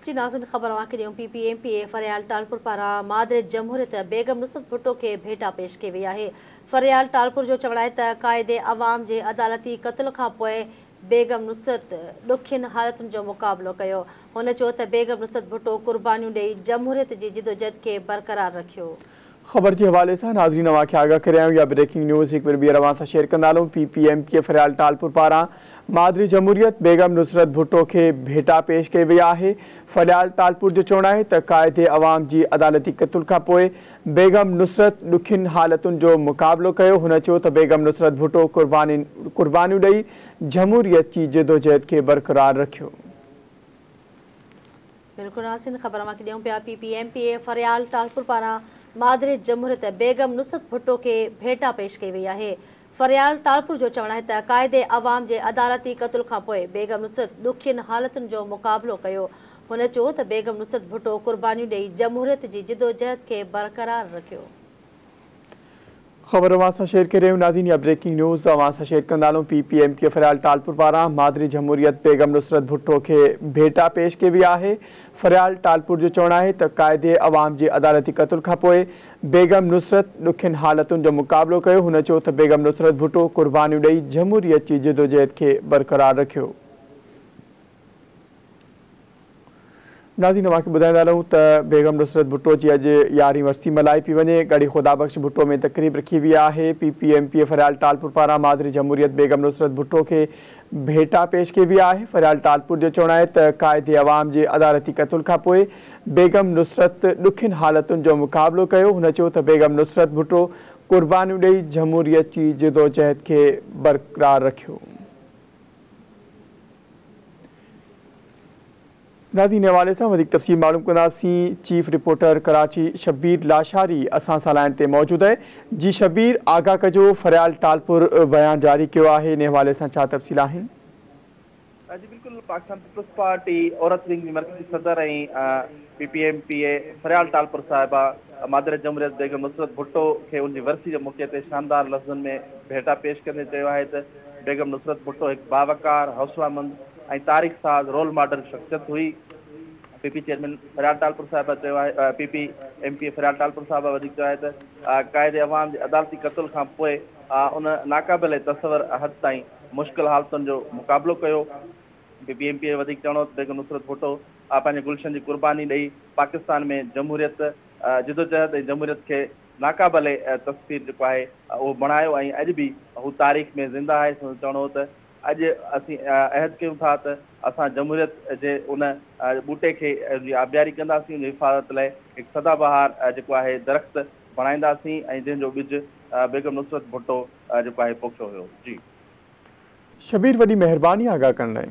جي ناظرين خبر اوهان کي ڏيون P P M P A Faryal Talpur پاران مادر جمهوريت بيگم نصرت ڀٽو کي ڀيٽا پيش ڪئي وئي آهي. فريال ٽالپر جو چوڻ آهي ته قائد عوام جي عدالتي قتل کان پوء بيگم نصرت ڏکين حالتن جو مقابلو ڪيو. هن چيو ته بيگم نصرت ڀٽو قربانيون ڏئي جمهوريت جي جدوجهد کي برقرار رکيو. خبر جي حوالي سان ناظرين اوهان کي آگاهه ڪري آيون يا بريڪنگ نيوز هڪ ڀيرو ٻيهر اوهان سان شيئر ڪندا هلون P P M P A Faryal Talpur پاران مادري جمهوريت بيگم نصرت ڀٽو کي ڀيٽا پيش ڪئي وئي آهي فريال ٽالپور جو چوڻ آهي ته قائد عوام جي عدالتي قتل کان پوء بيگم نصرت ڏکين حالتن جو مقابلو ڪيو هن چيو ته بيگم نصرت ڀٽو قربانيون ڏئي جمهوريت جي جدوجهد کي برقرار رکيو. بلڪل ناظرين خبر اوهان کي ڏيون پيا P P M P A Faryal Talpur پاران مادر جمهوريت بيگم نصرت ڀٽو کي ڀيٽا پيش ڪئي وئي آهي. فريال ٽالپر جو چوڻ آهي ته قائد عوام جي عدالتي قتل کانپوء بيگم نصرت ڏکين حالتن جو مقابلو ڪيو. هن چيو ته بيگم نصرت ڀٽو قربانيون ڏئي جمهوريت جي جدوجهد کي برقرار رکيو. خبر اوهان سان شيئر ڪري رهيون ناظرين يا بريڪنگ نيوز اوهان سان شيئر ڪندا هلون P P M P A Faryal Talpur پاران مادري جمهوريت بيگم نصرت ڀٽو کي ڀيٽا پيش ڪئي وئي آهي فريال ٽالپور جو چوڻ آهي ته قائد عوام جي عدالتي قتل کانپوء بيگم نصرت ڏکين حالتن جو مقابلو ڪيو هن چيو ته بيگم نصرت ڀٽو قربانيون ڏئي جمهوريت جي جدوجهد کي برقرار رکيو. ناظرين اوهان کي ٻڌائيندا هلون ته بيگم نصرت ڀٽو جي اڄ يارهين ورسي ملهائي پئي وڃي، ڳڙهي خدا بخش ڀٽو ۾ تقريب رکي وئي آهي، P P M P A Faryal Talpur پاران مادري جمهوريت بيگم نصرت ڀٽو کي ڀيٽا پيش ڪئي وئي آهي، فريال ٽالپور جو چوڻ آهي ته قائد عوام جي عدالتي قتل کانپوء بيگم نصرت ڏکين حالتن جو مقابلو ڪيو، هن چيو ته بيگم نصرت ڀٽو قربانيون ڏئي جمهوريت جي جدوجهد کي برقرار رکيو. ناظرين ان حوالي سان وڌيڪ تفصيل معلوم ڪنداسين چيف رپورٽر ڪراچي شبير لاشاري اسان سان لائين تي موجود آهي جي شبير آگاهه ڪجو فريال ٽالپر بيان جاري ڪيو آهي ان حوالي سان ڇا تفصيل آهن. جي بلڪل پاڪستان پيپلز پارٽي عورت ونگ جي مرڪزي صدر ۽ P P M P A Faryal Talpur صاحبه مادر جمهوريت بيگم نصرت ڀٽو کي ان جي ورسي جي موقعي تي شاندار لفظن ۾ ڀيٽا پيش ڪندي چيو آهي ته بيگم نصرت ڀٽو هڪ باوقار، حوصله مند ۽ تاريخ ساز رول ماڊل شخصيت هئي. P P chairman Faryal Talpur صاحبه چيو آهي P P M P A Faryal Talpur صاحبه وڌيڪ چيو آهي ته قائد عوام جي عدالتي قتل کان پوء ان ناقابل تصور حد تائين مشڪل حالتن جو مقابلو ڪيو. P P M P A وڌيڪ چوڻ هو ته بيگم نصرت ڀٽو پنهنجي گلشن جي قرباني ڏئي پاڪستان ۾ جمهوريت، جدوجهد ۽ جمهوريت کي ناقابل تسخير جيڪو آهي اهو بڻايو ۽ اڄ به هو تاريخ ۾ زنده آهي سندس چوڻ هو ته اڄ اسين عهد ڪيون ٿا ته اسان جمهوريت جي ان ٻوٽي کي ان جي آبياري ڪنداسين ان جي حفاظت لاء هڪ سدا بهار جيڪو آهي درخت بڻائينداسين ۽ جنهن جو ٻج بيگم نصرت ڀٽو جيڪو آهي پوکيو هيو جي. شبير وڏي مهرباني آگاهه ڪرڻ لاء.